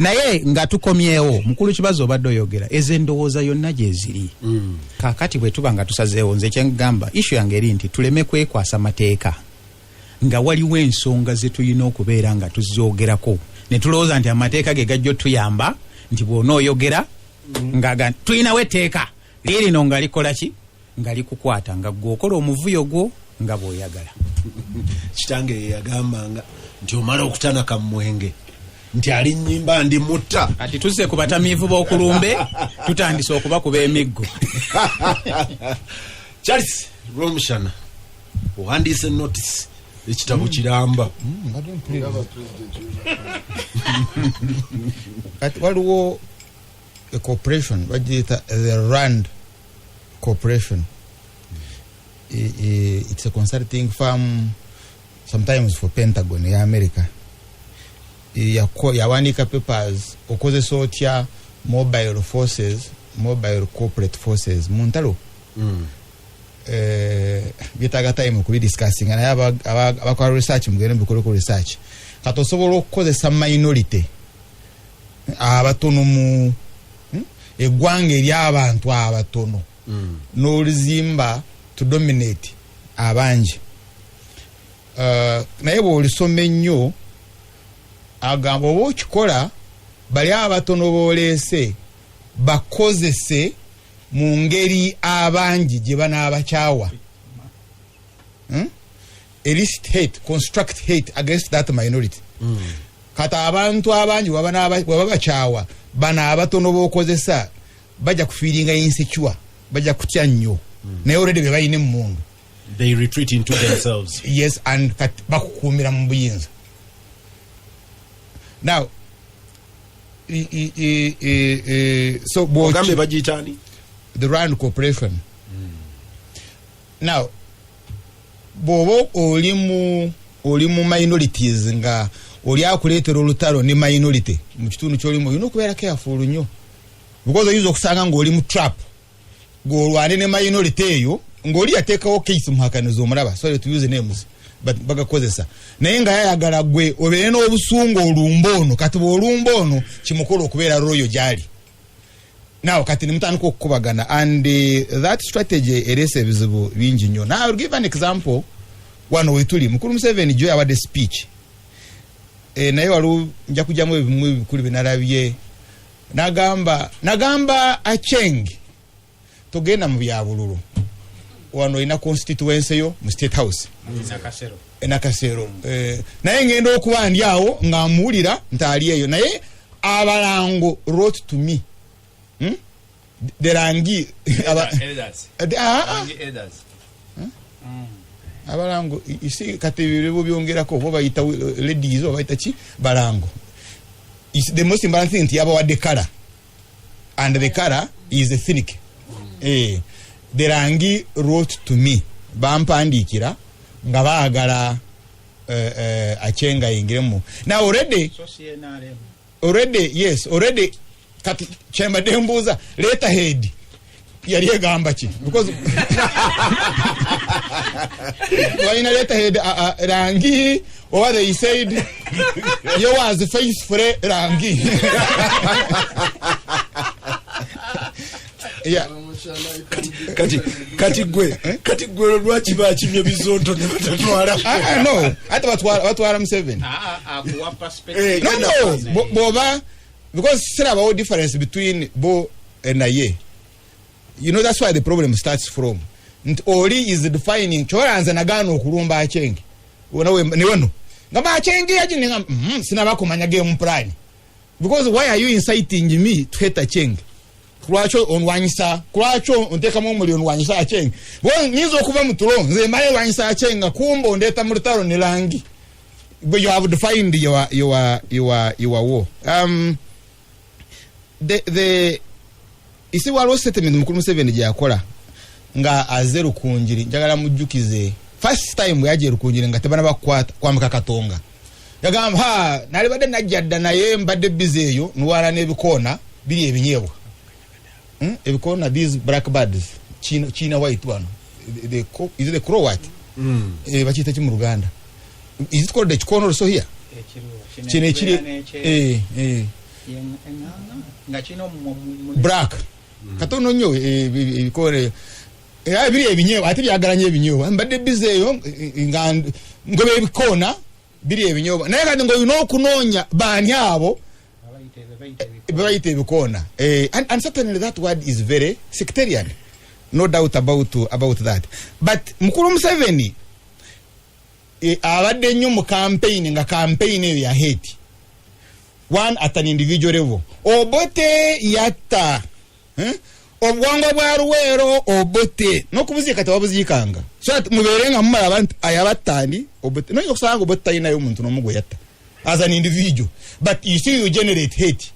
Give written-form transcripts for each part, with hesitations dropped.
Naye nga tukomyewo, mukulu Kibazo, obadde oyogera ezo endowooza yonna gyeziri. Kaakati bwe tuba nga tusazeewo, nze kyengamba, issue yange eri nti tuleme kwekwasa mateeka nga waliwo ensonga ze tulina okubeera nga tuzoogerako ne tulowooza nti amateeka ge gajja otuyamba, nti bw'onooyogera ng'aga tulinawo etteeka liirino nga likola ki, nga likukwata nga gwe okola omuvuyo gwo nga bw'oyagala. Kitange ye yagambanga nti omala okutanaka mwenge nti ali nyimba ndi mutta. Kati tuzze ku batamiivu b'okulumbe, tutandise okubakuba emiggo. Charles Rwomushana, owandiise notice ekitabo kiramba. Mbadde mpuliriza. Kati waliwo a corporation bagiyita the Rand Corporation. It's a consulting firm sometimes for Pentagon ya America. Yawandiika papers okozesa otya mobile forces, mobile corporate forces mu ntalo. Byetaaga time okubidiscussinga, naye abakola research mugende mubikoleko research. Kati osobola okukozesa minority, abatono mu eggwanga ery'abantu abatono, n'oluzimba to dominate abangi. Naye bw'olisoma ennyo, agamba oba okikola bali abatono b'oleese bakozese mu ngeri abangi gye banaabakyawa. Elicit hate, construct hate against that minority. Kati abantu abangi bwe babakyawa, bano abatono b'okozesa bajja kufeelinga insecure, bajja kutya nnyo, naye already be balina emmundu. They retreat into themselves. Yes, and kati bakukuumira mu buyinza. Now so ogambe bagiyita ani? The Rand Corporation. Now bw'oba oli mu minorities nga oli akuleetera olutalo ne minority mu kitundu kyolimu, olina okubeera careful nnyo, because oyinza okusanga ng'oli mu trap ng'olwane ne minority eyo ng'oli yateekawo case muhakaniza omulaba, sorry to use names, but bagakozesa, naye nga yayagala gwe obeere n'obusungu olumba ono. Kati bw'olumba ono, kimukola okubeera loyal gyali. Now kati nemutandika okukubagana, and that strategy ereese ebizibu bingi nnyo. Now I will give an example. Wano wetuli, mukulu Museveni jo yawadde speech, naye waliwo nja kujjamu ebimu ebikulu byenalabye. Nagamba Acheng, togenda mu byabululu wano, olina constituency yo mu State House Nakasero. Naye ngenda okuba ndi awo nga muwulira nti ali eyo, naye abalango wrote to me, The Langi ah, ah. Abalango, you see, kati ebyo byongerako oba bayita ladies oba bayita ki, balango. You see, the most important thing nti yabawadde color, and the color is ethnic. The Langi wrote to me, bampandiikira nga baagala Achenga ayingiremu. Now already, yes, already. Kati kyembadde mbuuza, letterhead yali egamba ki? Because balina letterhead Langi, oba they said yours faithfully, Langi, yeah. Kati gwe lwaki bakimye bizonto ne batatwala? Ah, ah, no, ate batwala Museveni. No, bwoba, because sirabawo difference between bo naye. You know, that's why the problem starts from nti oli is defining kyola. Nze nagaana okulumba Achenge ne wano ngamba Achenge yaji sinaba kumanya game plan, because why are you inciting me to hate Achenge? Lwaki onwanyisa? Lwaki onteekamu omuliro onwanyisa Achenge? Nyinza okuva mu tulo nze mbaye lwanyisa Achenge, kumba ondeeta mu lutalo ne Langi. But you have defined your war. The isi waliwo statement mukulu Museveni gye yakola nga aze Rukunjiri. Njagala mujjukize, first time bwe yajja Rukunjiri nga tebana bakukwata kwambuka Katonga, yagamba, "Ha, nalibadde najja dda, naye mbadde busy eyo nwala n'ebikoona biri ebinyeebwa." Ebikoona, these black birds, China white wano, is it the crow, what? Bakiyita ki mu Luganda? Is it called the kikoona also here? Kino ekiri. Nga kirina omumwa. Black katono nnyo, ebikoona era biri ebinyeebwa, ate byagala nnyo ebinyeebwa. Mbadde bizeeyo nga ngoba ebikoona biri ebinyeebwa, naye kati ngaolina okunoonya baani abo bebayita ebikoona. And certainly that word is very sectarian, no doubt about that. But mukulu Museveni abadde nnyo mu campaign, nga campaign eyo ya hate, one at an individual level. Obote yatta, eh? Obuwangwa bwa Luweero, Obote n'okubuziika tewabuziikanga, so that mubeere nga mumala abantu ayabattandi Obote. Noyinza okusanga nga Obote talinayo omuntu n'omu gwe yatta as an individual, but you see, you generate hate.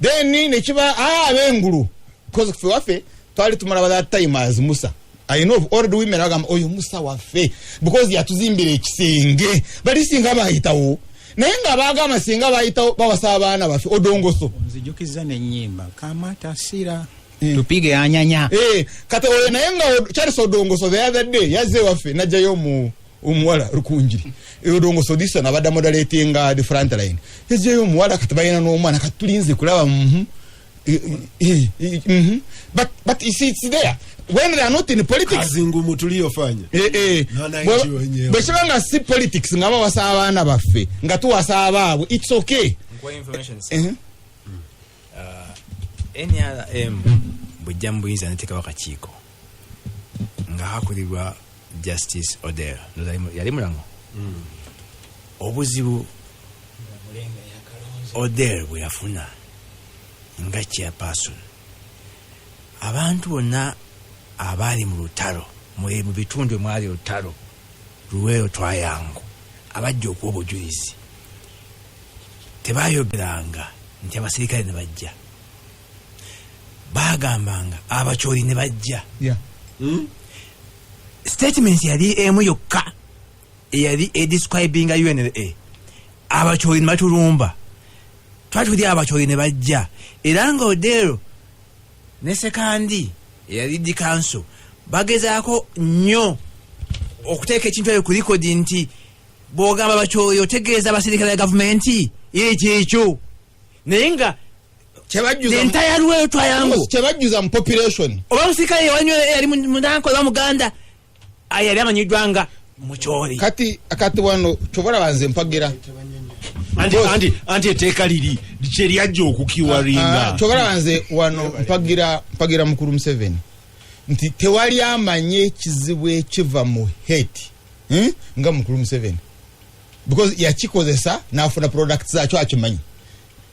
Then nekiba ab'engulu, because ffe waffe twali tumulaba that time as Musa. I know of old women bagamba oyo Musa waffe because yatuzimbira ekisenge. Bali singa bayitawo, naye nga bagamba singa bayitawo bawasa abaana baffe odongoso. Nzijukiza nenyimba kamatasira tupige anyanya. Eh, kati oyo naye nga Charles Odongoso the other day yazze waffe najjayo omuwala Rukunjiri. Odongoso this one abadde moderating the front line, yazzeyo omuwala, kati balina n'omwana, kati tulinze kulaba. But you see, it's there when they are not in politics. Kazi ngumu tuliyofanya Eh. Na wananchi wenyewe. Bwe kiba nga si politics, nga bawasa abaana baffe nga tuwasa abaabwe, it's okay. Nkuwa information. NRM bwejja mu buyinza neteekawo akakiiko nga kakulirwa Justice Oder. Yali mulango. Obuzibu Oder bwe yafuna nga chairperson, abantu bonna abaali mu lutalo mu bitundu emwali olutalo Luweero Twayangu abajja okuwa obujulizi tebayogeranga nti abasirikale ne bajja, bagambanga Abakyoli ne bajja. Statement yali emu yokka eyali edescribinga UNLA: Abakyoli ne batulumba, twali tuli Abakyoli ne bajja. Era nga Odero ne Sekandi eyali di counsel bagezaako nnyo okuteeka ekintu eyo ku record nti bw'ogamba Bakyoli otegeeza abasirikale ba gavumenti, ekyo ekyo, naye nga Kyebajjuza entire Luweero Twayangu kyebajjuza mu population. Oba musirikale yali munanko oba muganda yali amanyiddwa nga Mukyoli. Kati wano kyobalaba nze mpagira Anti etteeka liri kyeryajja okukiwaringa. Ah, kyobalaba nze wano mpagira mukulu Museveni nti tewali amanye ekizibu ekiva mu hate, Nga mukulu Museveni, because yakikozesa n'afuna products zaakyo. Akimanyi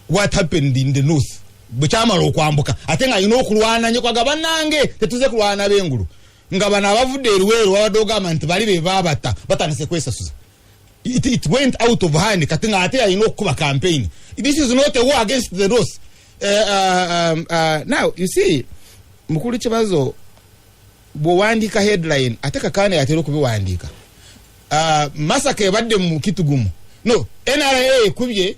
what happened in the north bwe kyamala okwambuka, ate nga alina okulwana nnyo kwaga bannange tetuze kulwana b'engulu, nga bano abavudde eruweero babadde ogamba nti bali be baabata batandise kwesasuza. It went out of hand. Kati nga ate alina okukuba campaign. This is not a war against the north. Now you see, mukulu Kibazo, bw'owandiika headline, ate Kakana yatera okubiwandiika, massacre ebadde mu Kitugumu, no NRA ekubye,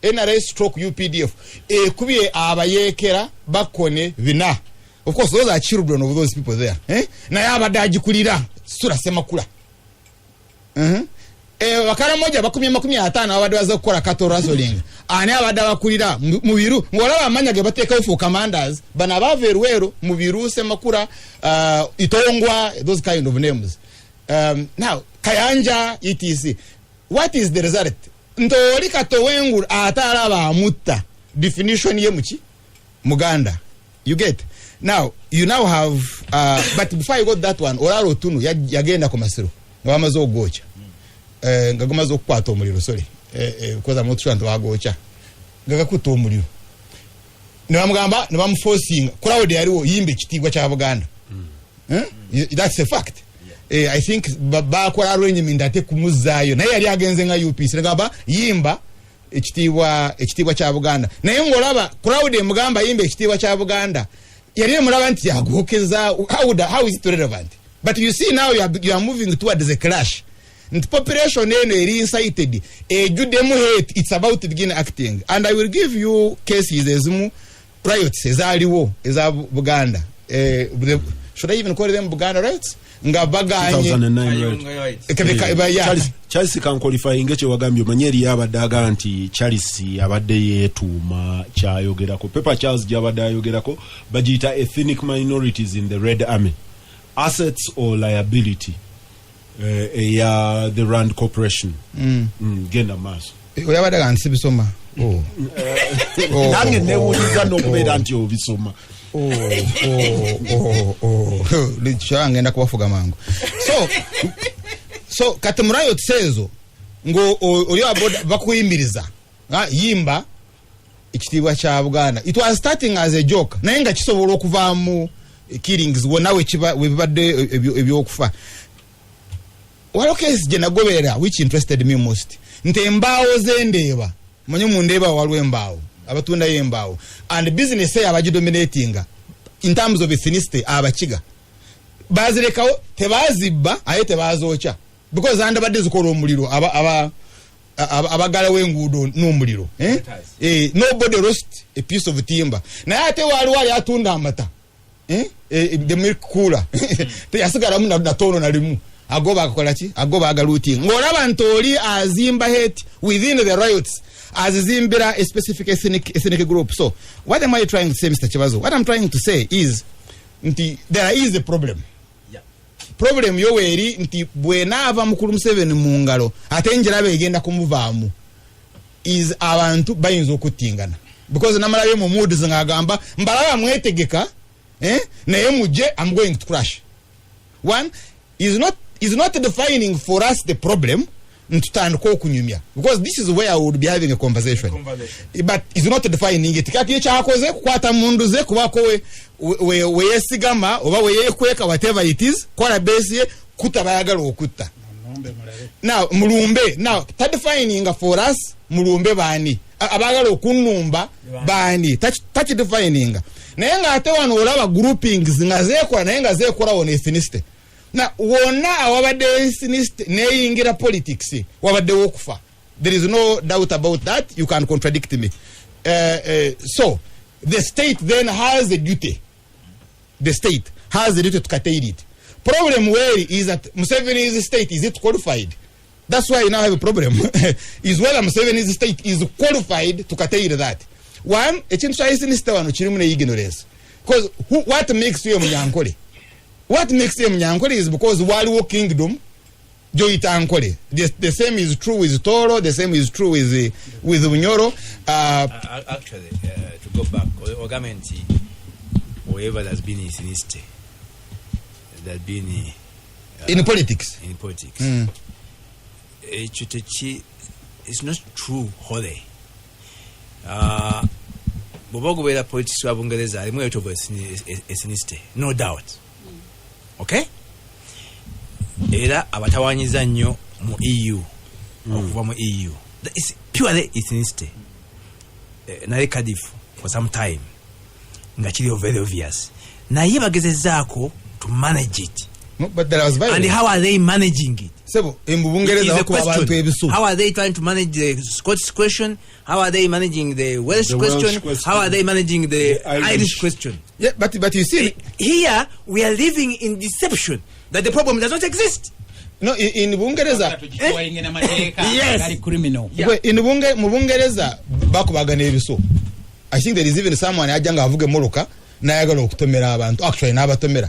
NRA stroke UPDF ekubye abayeekera bakone bina. Of course those are children of those people there, eh? Naye abadde agikulira Sura Semakula. Bakaramoja bakumye 50 abadde baze kukola cattle rustling. Ani abadde abakulira? Mubiru, ng'olaba amanya ge bateekawo for commanders bano abaava eruweero: Mubiru, Semakula, Itongwa, those kind of names, now Kayanja, etc. What is the result? Nti oli katowengulu ate alaba amutta, definition ye muki muganda. You get? Now you now have, but before you got that one, olala Otunu yagenda ku masiro nga bamaze ogwokya, nga gumaze okukwata omuliro, sorry, because I'm not sure nti bagwokya nga gakutta omuliro, ne bamugamba ne bamuforcinga, crowd yaliwo, yimba ekitiibwa kya Buganda. Eh? That's a fact. I think bakola arrangement ate kumuzaayo, naye yali agenze nga UPC, negamba yimba ekitiibwa kya Buganda, naye ng'olaba crowd emugamba yimba ekitiibwa kya Buganda, yali emulaba nti yagwokeza. How is it relevant? But you see, now you are moving towards a clash nti population eno eri incited, ejjuddemu hate, it's about to begin acting. And I will give you cases ezimu, riots ezaaliwo eza Buganda. Should I even call them Buganda riots? Nga baganye 2009, right? Charles kanqualifyinga kyewagambye, omanye eriyo abadde aga nti Charles abadde yeetuuma kyayogerako. Paper Charles gyabadde ayogerako bagiyita "Ethnic Minorities in the Red Army: Assets or Liability", eya the Rand Corporation. Genda maaso. Oyabadde aga nti sibisoma. Oh. Oh, Nange newuliza oh, n'okubeera nti obisoma. Oh. Kyaba ngenda kubafuga mangu. So kati mu riots ezo ngo oli aboda bakuyimiriza. Ah, yimba ekitiibwa kya Buganda. It was starting as a joke, naye nga kisobola okuvaamu killings wonna wekiba webibadde ebyokufa. Waliwo case gye nagoberera which interested me most, nti embaawo zendeeba, manyi mundeeba waliwo embaawo, abatundayo embaawo, and business eyo abagidominatinga in terms of ethnicity Abakiga. Bazirekawo, tebazibba aye tebazookya, because zandabadde zikola omuliro abagalawo enguudo n'omuliro, eh? Eh, nobody lost a piece of timber. Naye ate waliwo ali atunda amata, eh? Eh, the milk cooler teyasigalamu na tono na limu. Ago bagakola ki? Ago bagalootinga. Ng'olaba nti oli azimba hate within the riots, azizimbira a specific ethnic group. So what am I trying to say, Mr. Chibazo? What I'm trying to say is nti there is a problem. Problem yo weeri nti bwenaava mukulu Museveni mu ngalo, ate njiraba egenda kumuvaamu, is abantu bayinza okuttingana, because namalabye mu moods ng'agamba mbalaba mwetegeka, eh? Naye mujje, I'm going to crash. One is not defining for us the problem ntutandika okunyumya, because this is where I would be having a conversation, but is not defining it. Kati ekyakoze kukwata mundu ze kubako weyesigama oba weyekweka, whatever it is, kola base ye kutta bayagala okutta. Now mulumbe, now tadefininga for us mulumbe baani, abaagala okunnumba baani, takidefininga. Naye ng'ate wano olaba groupings nga zeekola, naye nga zeekola wano ethnicity. Na wonna awabadde ethnicity neyingira politics wabaddewo okufa. There is no doubt about that. You can contradict me. So the state then has a duty, the state has a duty to curtail it. Problem where is that Museveni's state, is it qualified? That's why you now have a problem, is whether Museveni's state is qualified to curtail that. One, ekintu kya ethnicity wano kirimu ne ignorance, because what makes you a Munyankole? What makes you a Munyankole is because waliwo kingdom gyoyita Nkole. The same is true with Toro, the same is true with Bunyoro. Actually, to go back, ogambye nti wherever there's been ethnicity, there's been in politics. In politics. Ekyo teki, it's not true wholly. Bw'oba ogoberera politics wa Bungereza, alimu a lot of ethnicity, no doubt, okay? Era abatawanyiza nnyo mu EU, okuva mu EU. That is purely ethnicity. Naye Cardiff for some time nga kiri very obvious, naye bagezezaako to manage it. No, but there was And violence. how are they managing it? Sebo, mu Bungereza Is the bakuba abantu question. ebisu. How are they trying to manage the Scottish question? How are they managing the Welsh The Welsh question? question. How are they managing the The Irish. Irish question? Yeah, but you see, Here we are living in deception that the problem does not exist. No, in Bungereza, Yes. Gali criminal. Yeah. In mu Bungereza bakubagana ebiso. I think there is even someone ajja nga avuga emmotoka n'ayagala okutomera abantu, actually n'abatomera.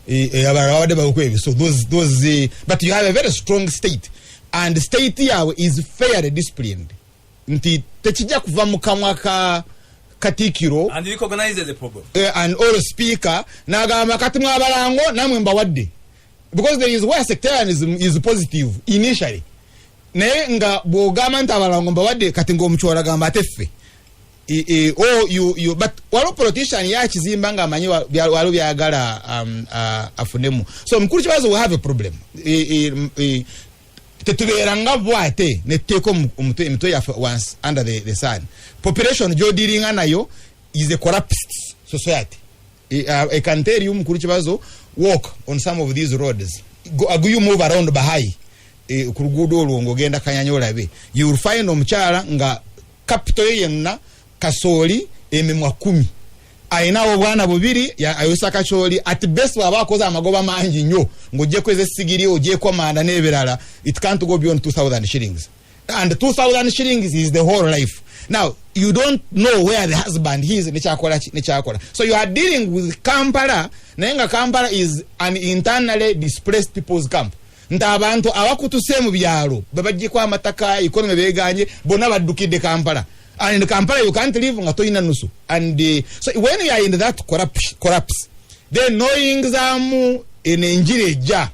Abalala babadde bakuba ebiso. Those, but you have a very strong state, and state yaabwe is fairly disciplined, nti tekijja kuva mu kamwa ka Katikkiro And recognize the problem. And all speaker n'agamba kati mwabalango namwe mbawadde, because there is where sectarianism is positive initially, naye nga bw'ogamba nti abalango mbawadde, kati ng'omukyolo agamba ate ffe. Oh, you, but waliwo politician yakizimba ng'amanyi waliwo byagala afunemu. So mukulu Kibazo, we have a problem. Tetubeera nga bwate netuteeka emitwe yaffe once under the sun. Population gyodiringa nayo is a corrupt society. I can tell you, mukulu Kibazo, walk on some of these roads. Go, you move around Bahai, ku luguudo olwo ng'ogenda Kanyanya, olabe, you will find omukyala nga capital ye yenna kasooli emimwa 10. Ayinawo obwana bubiri, ayosa kacholi. At best bw'aba akoze amagoba mangi nnyo, ng'oggyeko ez'essigiri, oggyeko amanda n'ebirala, it can't go beyond 2000 shillings, and 2000 shillings is the whole life. Now you don't know where the husband is, nekyakola nekyakola. So you are dealing with Kampala, naye nga Kampala is an internally displaced people's camp, nti abantu abakutuse mu byalo bebaggyeko amataka, economy beganye, bonna baddukidde Kampala, and in Kampala you can't live nga toyina nusu. And so when you are in that collapse, then noyingizaamu eno enjiri ejja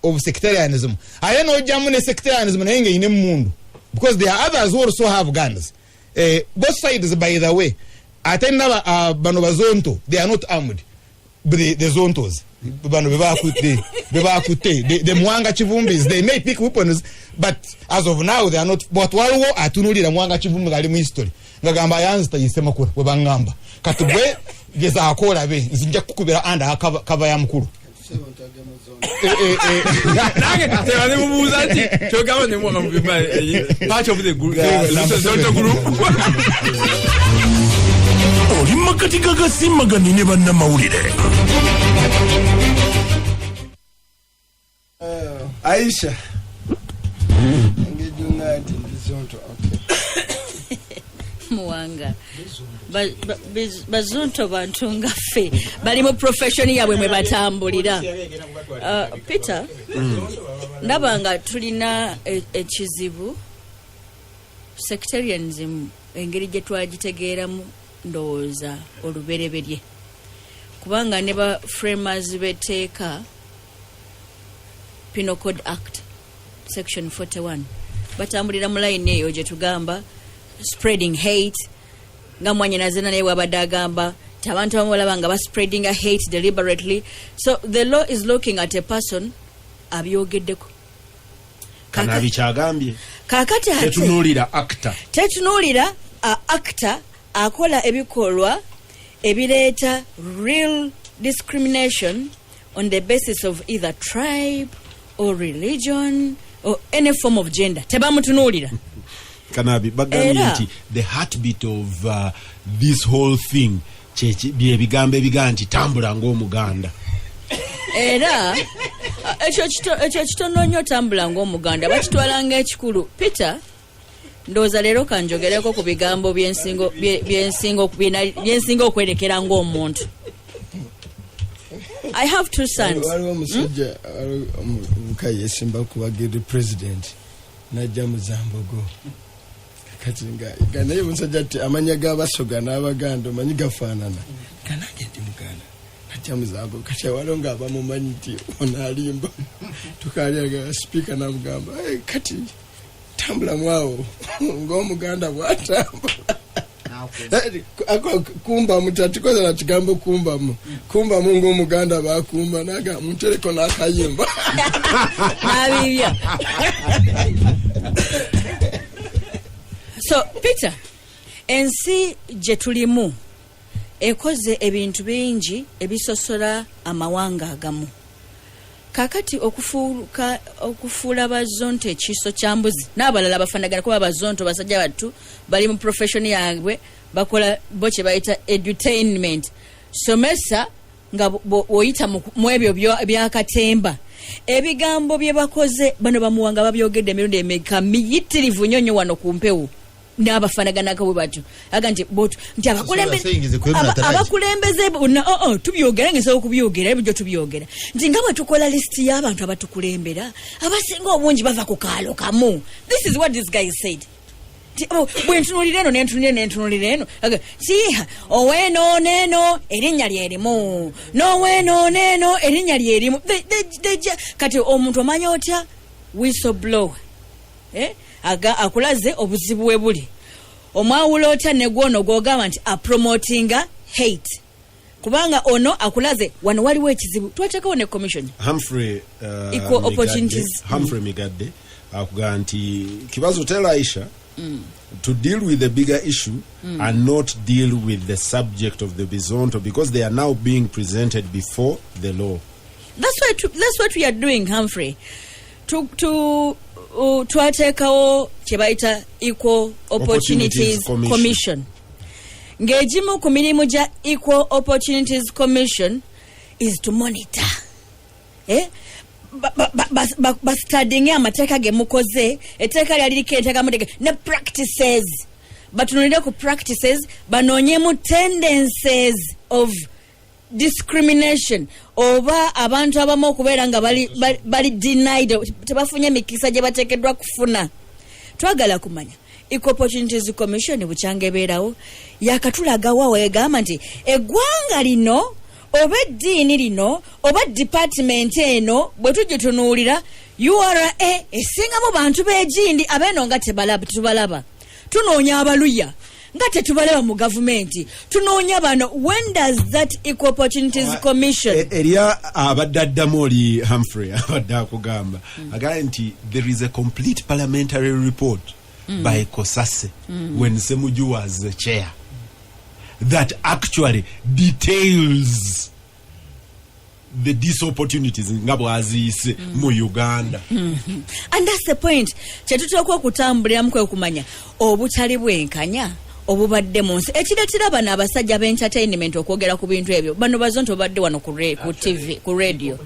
of sectarianism, aye nojjamu ne sectarianism naye nga erina emmundu, because there are others who also have guns, both sides, by the way. Ate naba bano bazonto, they are not armed. The zontos bano bebakutte, the Mwanga Kivumbis, they may pick weapons, but as of now they are not. But waliwo atunulira Mwanga Kivumbi ngali mu history ngagamba ayanzita yisemakula bwe baŋŋamba, kati gwe gezaako olabe, nzija kukubira anda kava ya mukulu. Nange teba nemubuuza nti kyogamba nemwanga mubima part of the group, the group. Oli makati gagasiimagani ne bannamawulire. Aisha, engeri nti ndizonto, okay. Muwanga, bazonto bantu nga ffe, bali mu profession yaabwe mwe batambulira. Peter, ndaba nga tulina ekizibu. Sectarianism engeri gye twagitegeeramu, ndowooza olubereberye, kubanga ne ba framers b'etteeka, Penal Code Act section 41, batambulira mu layini eyo gye tugamba spreading hate, nga mwanyinazena naye bwabadde agamba nti abantu abamu balaba nga baspreadinga hate deliberately. So the law is looking at a person abyogeddeko. Kanabi kyagambye. Kakati ate tetunuulira actor. Tetunuulira actor akola ebikolwa ebireeta real discrimination on the basis of either tribe or religion or any form of gender. Tebamutunuulira. Kanabi bagambye nti the heartbeat of this whole thing byebigambo ebigaa nti tambula ng'Omuganda. Era ekyo kitono nnyo, tambula ng'Omuganda bakitwala ng'ekikulu. Peter, ndowooza leero kanjogereko ku bigambo byensinga okwerekera ng'omuntu. I have two sons. Waliwo omusajja, waliwo omuvubuka yesimba kubagiri president, najja muzambogo. Kati nga naye omusajja ti amanya g'Abasoga n'Abaganda omanyi gafaanana, nga nange ndi Muganda, najja muzambogo. Kati waliwo nga abamumanyi nti ono alimba, tukalyaga sipiika namugamba, "Hey, kati tambulamu awo ng'Omuganda bw'atambula." Kumbamu tatikoza na kigambo kumbamu, kumbamu ng'Omuganda bakumba, naga muntereko n'akayimba. N'abibya. So Peter, ensi gye tulimu ekoze ebintu bingi ebisosola amawanga agamu. Kakati okufuula bazonto ekiso kya mbuzi n'abalala bafanagana, kuba abazonto basajja battu bali mu profession yaabwe, bakola bo kye bayita edutainment, somesa nga oyita mu ebyo byakatemba. Ebigambo bye bakoze bano bamuwanga babyogedde emirundi emeka miyitirivu nnyo nnyo wano ku mpewo n'abafanaganako bwe batyo, aga nti botu nti abakulembeze bonna, oh, tubyogera nga nsobola okubyogera ebyo tubyogera, nti nga bwe tukola lisiti y'abantu abatukulembera, abasinga obungi bava ku kaalo kamu. This is what this guy said. Nti, oh, bwe ntunulira eno nentunulira nentunulira eno, kiha oweeno neeno erinnya lyerimu n'oweeno neeno erinnya lyerimu. Kati omuntu omanya otya whistleblower, eh? Aga akulaze obuzibu we buli, omwawula otya ne gwono gwogamba nti apromotinga hate, kubanga ono akulaze wano waliwo ekizibu. Twateekawo ne commission. Humphrey Equal Migadde, opportunities. Humphrey Migadde akugamba nti Kibazo, tell Aisha to deal with the bigger issue and not deal with the subject of the Bizonto, because they are now being presented before the law. That's what we are doing, Humphrey. Twateekawo kye bayita Equal Opportunities Opportunities Commission. Commission. Ng'egimu ku mirimu gya Equal Opportunities Commission is to monitor, eh? Bastudyinge amateeka ge mukoze, etteeka lyali liriko enteeka muteke ne practices, batunulire ku practices, banoonyemu tendencies of discrimination oba abantu abamu okubeera nga bali denied, tebafunye emikisa gye bateekeddwa kufuna. Twagala kumanya Equal Opportunities Commission bukyanga ebeerawo yakatulagawa wegamba nti eggwanga lino oba eddiini lino oba department eno bwe tugitunuulira, URA esingamu bantu b'egindi, abeeno nga tetubalaba. Tunoonya Abaluya nga tetubalaba mu gavumenti, tunoonya bano. When does that Equal Opportunities Commission Erya abadde addamu oli Humphrey abadde akugamba, agambye nti there is a complete parliamentary report by COSASE when Semuju was the chair that actually details the disopportunities nga bwaziyise mu Uganda. And that's the point kyetuteekwa okutambuliramu, kwe kumanya obutali bwenkanya obubadde mu nsi ekireetera bano abasajja b'entertainment okwogera ku bintu ebyo. Bano bazonto babadde wano ku TV, ku radio.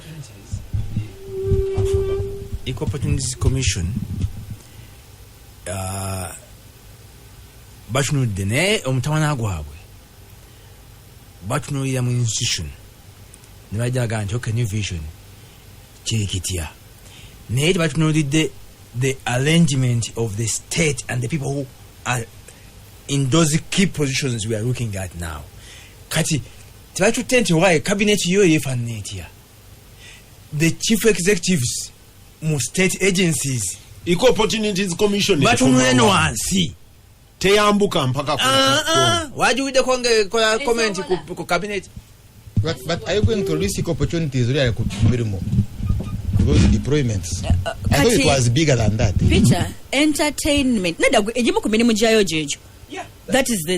Equal Opportunities Commission batunudde, naye omutawana gwabwe batunuulira mu institution ne bajja bagamba nti okay, New Vision kiri kitya, naye tebatunuulidde the arrangement of the state and the people who are in those key positions we are looking at now. Kati tebatutte nti why cabinet yo yeefaanana etya, the chief executives mu state agencies. Equal Opportunities Commission batunule eno ekoma wa? Wansi. Teyambuka mpaka ku Ah, ah, wagiwuddeko ngaekola comment ku cabinet? But are you going to lose equal opportunities really ku mirimu? Ku those deployments? I thought it was bigger than that. Peter, entertainment nedda, egimu ku mirimu gyayo gyegyo. That is the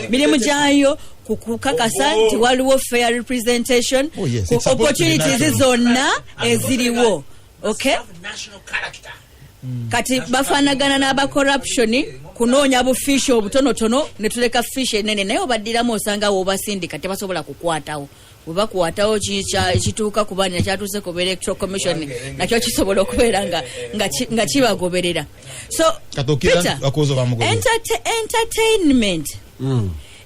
mirimu gyayo kukakasa nti waliwo fair representation Oh, yes, ku it's supposed to be opportunities national. zonna eziriwo, okay? National character. Kati bafaanagana n'abacorruption, kunoonya bufishi obutonotono ne tuleka fishi enene, naye obaddiramu osanga woobasindika tebasobola kukwatawo. Bwe bakwatawo kituuka ku baani nakyatuuse ku Electoral Commission, nakyo kisobola okubeera nga kibagoberera. So Kati okkiriza Peter, bakozi bamugoberera? Entertainment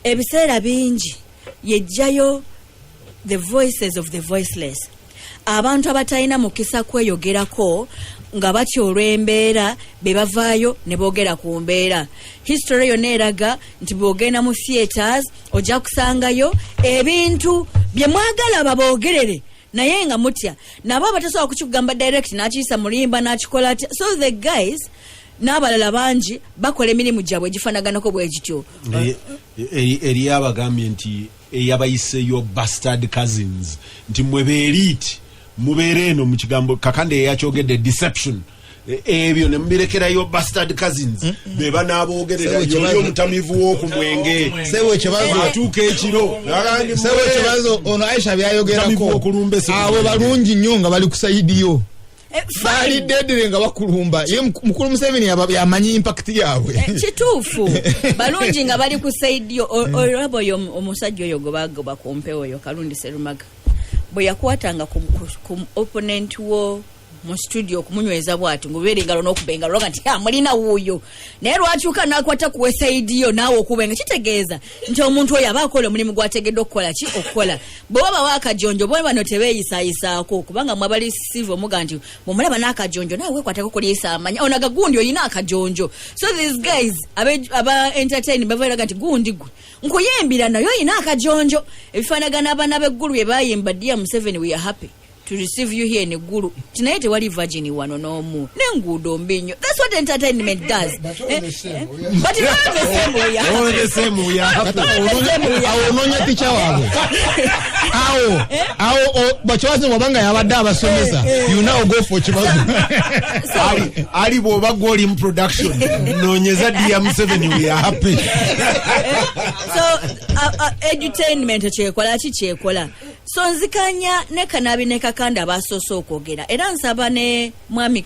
ebiseera bingi yejjayo the voices of the voiceless, abantu abatalina mukisa kweyogerako nga batya olw'embeera, be bavaayo ne boogera ku mbeera. History yonna eraga nti bw'ogenda mu theatres ojja kusangayo ebintu bye mwagala baboogerere naye nga mutya, nabo abatasobola kukigamba direct n'akiyisa mulimba n'akikola atya. So the guys n'abalala bangi bakola emirimu gyabwe egifaanaganako bwe gityo. Eri abagambye nti eyabayiseyo bastard cousins, nti mwe beelite mubeere eno mu kigambo Kakande eyakyogedde deception. Ebyo ne mubirekerayo bastard cousins be banaabogerera. Sebo yoli omutamivu w'okumwenge Sebo ekibazo atuuka ekiro. Sebo ekibazo ono Aisha byayogerako, Mutamivu okulumba esimu. Abo balungi nnyo nga bali ku side yo. Fine. Baali dedere nga bakulumba ye mukulu Museveni yamanyi impact yaabwe. Kituufu, balungi nga bali ku side yo. Olaba oyo omusajja oyo gwe bagoba ku mpewo oyo Kalundi Serumaga, bwe yakwatanga ku opponent wo mu studio okumunyweza bwati ngubeera engalo n'okuba engalo lwaga nti "Ah, mulina wuuyo," naye lwakyuka n'akwata ku side yo naawe okuba enga, kitegeeza nti omuntu oyo aba akola omulimu gwategedde okukola ki okukola. Bwe wabawo akajonjo, bo bano tebeeyisayisaako, kubanga mwabali siva omuga nti bwomulaba n'akajonjo naawe weekwatako kuliisa amanya onaga gundi oyina akajonjo. So these guys aba entertain bavairaga nti gundi gwe nkuyimbira naye oyina akajonjo, ebifaanagana abaana b'eggulu bye bayimba, "Dear Museveni, we are happy to receive you here in Eggulu," ti naye tewali virgin wano n'omu n'enguudo mbi nnyo. That's what entertainment does. But all the same, we are- But all the same, we are All the same, we are happy. Awo onoonya tica waabwe awo bakibazo wabanga yabadde abasomesa, you now go for Kibazo. Ali bw'oba gwoli mu production, noonyeza "Dear Museveni, we are happy." So edutainment kyekola ki kyekola. So nzikanya ne Kanabi ne Kakanda abasoose okwogera, era nsaba ne mwami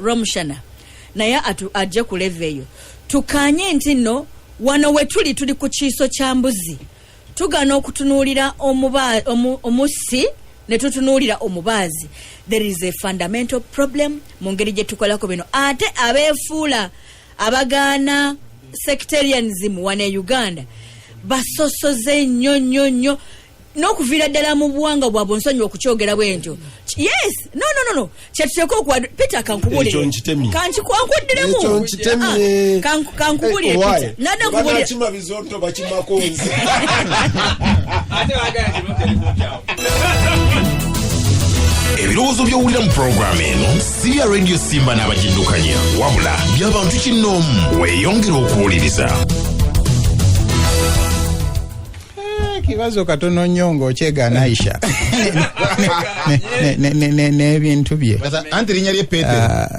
Romushana naye ajje ku level eyo tukanye nti nno Wano we tuli, tuli ku kiiso kya mbuzi. Tugana okutunuulira omussi ne tutunuulira omubaazi. There is a fundamental problem mu ngeri gye tukolako bino. Ate abeefuula abagaana sectarianism wano e Uganda basosoze nnyo nnyo nnyo n'okuviira ddala mu buwangwa bwabwe. Nsonyiwa okukyogera bwe ntyo. Yes, no, no, no, no, kyetuteeka okuwa. Peter, kankubuulire. Ekyo nkitemye. Kankuddiremu. Ekyo nkitemye. Ah, kankubuulire. Eh, why? Peter, nadda nkubuulire. Banakima bizonto, bakimako nze. Ate bagala nti mutere awo. Ebirowoozo by'owulira mu pulogulaamu eno si bya Radio Simba n'abagiddukanya, wabula by'abantu kinnoomu. Weeyongere okuwuliriza. Kibazo katono nnyo ng'okyegaana Aisha n'ebintu bye. Anti linnya lye Petero. Ah,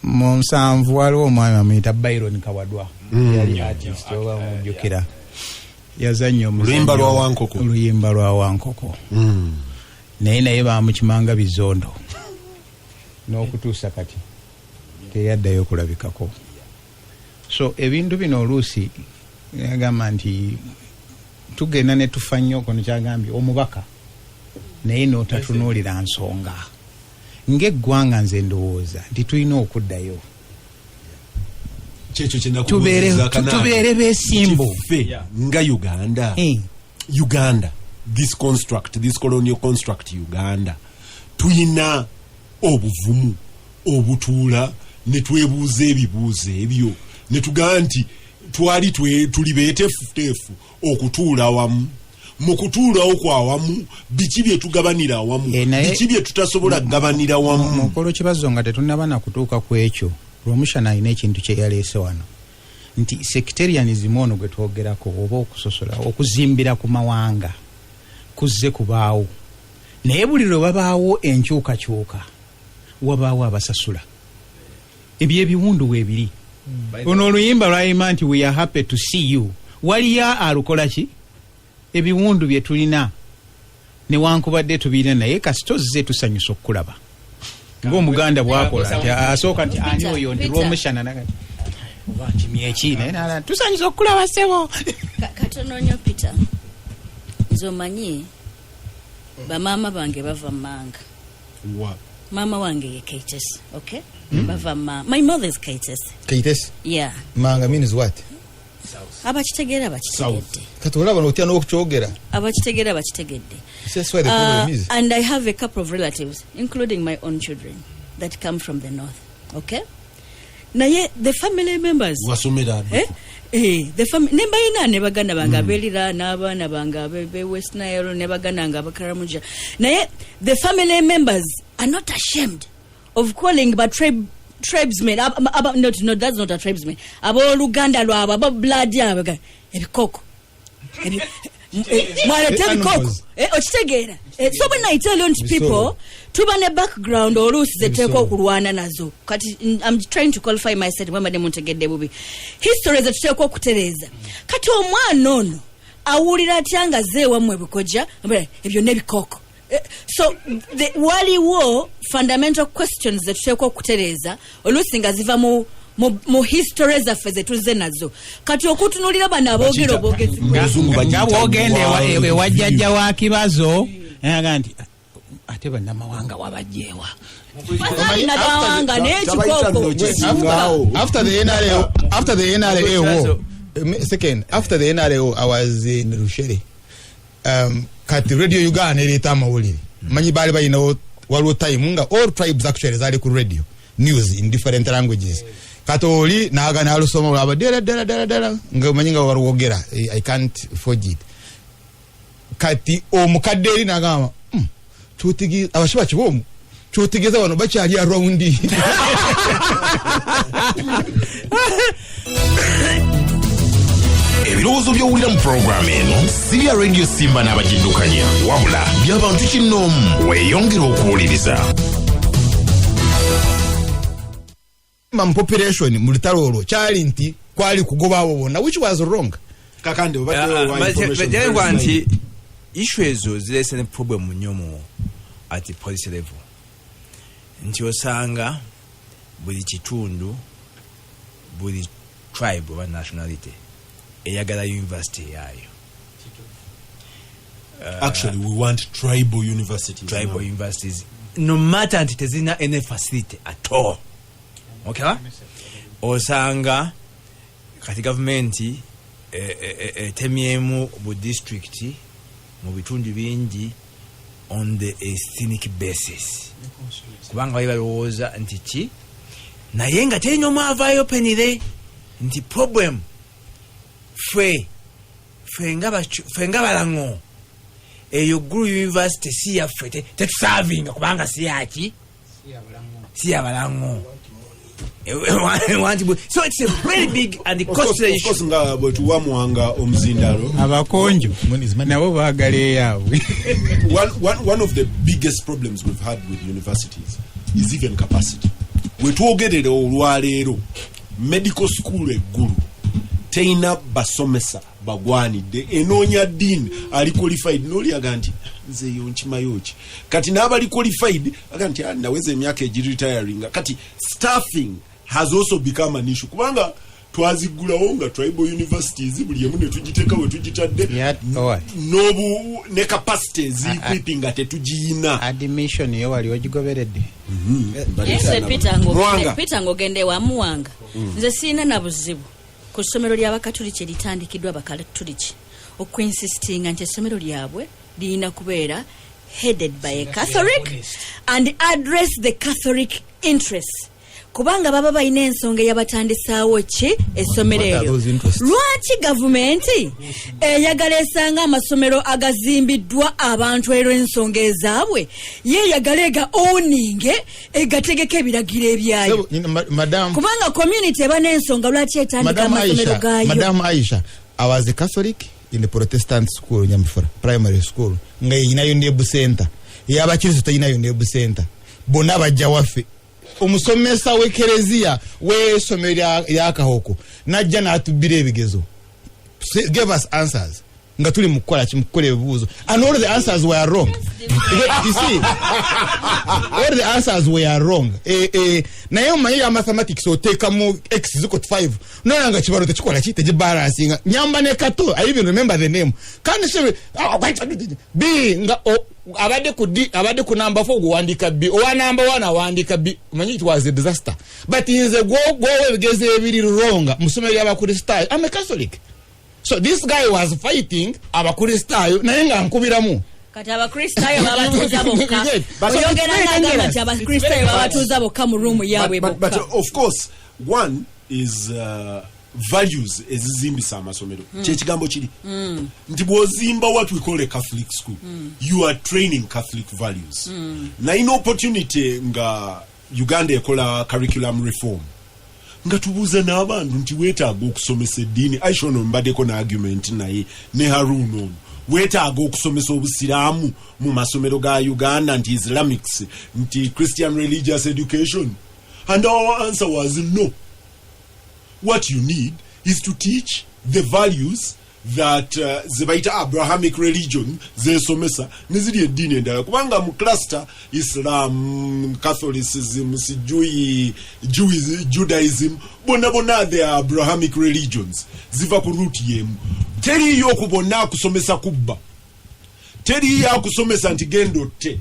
mu 70 waliwo omwami amuyita Byron Kawadwa, yali artist, oba mujjukira, yazannya omuzannyo- Oluyimba lwa Wankoko. Oluyimba lwa Wankoko. Naye bamukimanga bizondo n'okutuusa kati teyaddayo kulabikako. So ebintu bino oluusi agamba nti tugenda ne tufa nnyo kono kyagambye omubaka, naye n'otatunuulira nsonga ng'eggwanga. Nze ndowooza nti tulina okuddayo Kyekyo kyenakubuuziza. Tubeere beesimbu. Ffe nga Uganda, Uganda, this construct, this colonial construct Uganda, tuyina obuvumu obutuula ne twebuuza ebibuuzo ebyo ne tugamba nti twali tuli beeteefuteefu okutuula wamu? Mu kutuulawo kwawamu, biki bye tugabanira awamu? Eh, Biki bye tutasobola kugabanira wamu? Mukolo Kibazo, nga tetunaba nakutuuka ku ekyo, Lwomushana alina ekintu kye yaleese wano nti sectarianism ono gwe twogerako oba okusosola, okuzimbira ku mawanga kuzze kubaawo, naye buli lwe wabaawo enkyukakyuka wabaawo abasasula. Ebyebiwundu weebiri. Ono oluyimba lwayimba nti "We are happy to see you", waliyo alukola ki? Ebiwundu bye tulina newankubadde tubirina, naye kasita ozze tusanyusa okukulaba, ng'Omuganda bwakola nti asooka nti ani oyo nti Peter. Lwomushana oba nkimye eki, naye nala tusanyusa okukulaba, ssebo. Katono nnyo, Peter. Nze omanyi bamaama bange bava manga. Wa? Maama wange ye Kaitesi, okay? Bava ma, my mother is Kaitesi. Kaitesi? Yeah. Manga means what? Abakitegeera bakitegedde. Kati olaba otya n'okukyogera. Abakitegeera bakitegedde. That's why the problem is. And I have a couple of relatives, including my own children, that come from the north, okay? Naye the family members Wasomera? Eh? Eh, the ne mbayina ne baganda bange abeerira n'abaana bange abe West Nile ne baganda bange abakaramuja, naye the family members are not ashamed of calling ba tribesmen no, that's not a tribesman, abooluganda lwabwe, aba blood yabwe, ebikoko. Mwalete ebikoko. Animals. Eh, okitegeera? Eh, so when I tell you nti Ebisolo. people tuba ne background oluusi zeteeka Ebisolo. okulwana nazo. Kati I'm trying to qualify myself bwembadde muntegedde bubi. History zetuteeka okutereeza. Kati omwana ono awulira atya nga zeewammwe ebikojja ebyo n'ebikoko? Eh, so waliwo fundamental questions zetuteeka okutereeza oluusi nga ziva mu history zaffe zetuze nazo. Kati okutunulira bano aboogera obwogezi Oluzungu nga bagiyita bwogenda world ewa jjajja view. wa Kibazo, naga nti ate bannamawanga wabajjeewa? Bazaali nabawanga naye Tabayita ekikoko nno kisingaawo. After the NRA, after the NRA war, second, after the NRA war, I was in Rushere. Kati Radio Uganda ereeta amawulire. Manyi baali balinawo, waliwo time nga all tribes actually zaali ku radio news in different languages. Kati oli naga nalusoma olaba ddala ddala ddala ddala nga omanyi nga balwogera. Eh, I can't forge it. Kati omukadde eri nagamba, kyotegeeza abashiba kibomu, kyotegeeza wano bakyali around." Ebirowoozo by'owulira mu pulogulaamu eno si bya Radio Simba n'abagiddukanya, wabula by'abantu kinnoomu. Weeyongere okuwuliriza. Maximum population mu lutalo olwo kyali nti kwali kugoba abo bonna, which was wrong. Kakande, obadde owa information. Jangwa nti issue ezo zireese ne problem nnyo mu at policy level, nti osanga buli kitundu, buli tribe oba nationality Eyagala university yaayo. Actually, we want tribal universities Tribal now. universities, no matter nti tezirina any facility at all. Okay, osanga kati gavumenti etemyemu bu district mu bitundu bingi on the ethnic basis, kubanga bali balowooza nti ki, naye nga terina omu avaayo penire nti problem ffe nga Balaŋo, eyo Gulu University si yaffe, tetuservinga kubanga si yaki, si yabalaŋo. So it's a very big and Of course, costly of course, issue. Nga bwe tuwa Muwanga omuzindalo. Abakonjo nabo baagala eyaabwe. One of the biggest problems we've had with universities is even capacity. Wetwogerera olwaleero, medical school e Gulu terina basomesa bagwanidde. Enoonya dean ali qualified, nolyaga nti nze eyo nkimayo ki? Kati n'abali qualified aga nti, "Ah, naweza emyaka egiretiringa." Kati staffing has also become an issue, kubanga twaziggulawo nga tribal universities, buli emu ne tugiteeka we tugitadde Oh, n'obu ne capacity eziequipping nga tetugiyina. Admission yo wali ogigoberedde? Nze Peter. Mwanga. Peter, ng'ogenda ewa Muwanga, nze siina na buzibu ku ssomero ly'Abakatuliki eritandikiddwa Abakatuliki okuinsistinga nti essomero lyabwe lirina kubeera headed by a Catholic and address the Catholic interests, kubanga baba balina ensonga eyabatandisaawo ki essomero What are eryo. those interests? Lwaki gavumenti eyagala esanga amasomero agazimbiddwa abantu olw'ensonga ezaabwe, yeeyagala ega owninge, egategeka ebiragiro ebyayo? Sebo, madam, Kubanga community eba n'ensonga lwaki etandika Madam amasomero Aisha, gaayo. Madam Aisha, I was a Catholic in the Protestant school, Nyamifura Primary School, nga erinayo ne center. Ey'abakristo terinayo ne center. Bonna bajja waffe. Omusomesa w'ekereziya w'essomero lya Kahoko najja n'atubbira ebigezo. Gave us answers nga tuli mu kukola ki, mu kukola ebibuuzo, and all the answers were wrong. You see, all the answers were wrong. Naye omanyi ya mathematics, oteekamu x is equal to 5, nona nga kibalo tekikola ki, tegibalansinga. Nyamba ne Kato, I even remember the name, kandi se b nga abadde ku d, abadde ku number 4, guwandika b, owa number 1 awandika b. Omanyi, it was a disaster. But nze gwowa ebigezo ebiri wrong mu ssomero ly'Abakristaayo. I'm a Catholic, so this guy was fighting Abakristaayo, naye nga nkubiramu. Kati Abakristaayo babatuuza bokka. Oyogera ngagamba nti Abakristaayo babatuuza bokka mu ruumu yaabwe But bokka. of course, one is values ezizimbisa amasomero. Kyekigambo kiri nti bw'ozimba what we call a Catholic school, you are training Catholic values. Nalina opportunity nga Uganda ekola curriculum reform, nga tubuuza n'abantu nti weetaaga okusomesa eddiini. Aisha ono mbaddeko n'argument naye ne Harun ono, weetaaga okusomesa Obusiraamu mu masomero ga Uganda, nti Islamics, nti Christian religious education? And our answer was no. What you need is to teach the values that zebayita Abrahamic religion zesomesa, neziri eddiini endala, kubanga mu cluster Islam, Catholicism, sijui Judaism, bonna bonna they are Abrahamic religions, ziva ku root yemu. Teriyo ku bonna akusomesa kubba, teriyo akusomesa nti genda otte,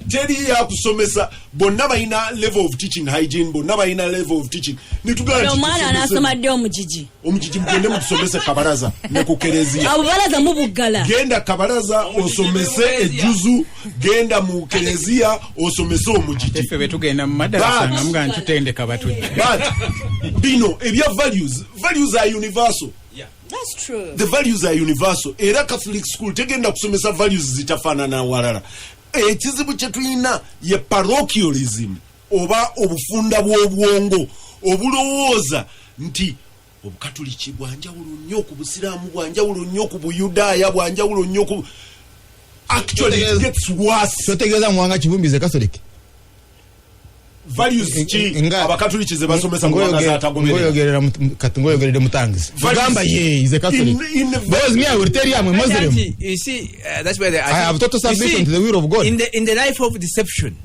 teriyo akusomesa. Bonna balina level of teaching hygiene, bonna balina level of teaching. Netugamba nti Omwana anaasoma ddi omugigi? Omugigi mugende mutusomese kabalaza ne ku kereziya. Obubalaza mubuggala. Genda kabalaza osomese ejuzu, genda mu kereziya osomese omugigi. Effe bwe tugenda mu madarasa But- nga muga ntutendeka batujja. But bino ebya values, values are universal. That's true. The values are universal, era Catholic school tegenda kusomesa values zitafaanana walala. Ekizibu kye tulina ye parochialism, oba obufunda bw'obwongo obulowooza nti Obukatuliki bwanjawulo nnyo ku Busiraamu, bwanjawulo nnyo ku Buyudaaya, bwanjawulo nnyo ku, actually it gets worse. Kyotegeeza Muwanga Kivumbi ze Catholic? Values ki Abakatuliki ze basomesa mu Mwanga zatagoberera? Kati ngoyogeredde mutangizi, Values- ogamba ye is a Catholic. Because me, I will tell you, I'm a Muslim. Actually, you see, that's where the, I have total you submission see, to the will of God. In the life of deception,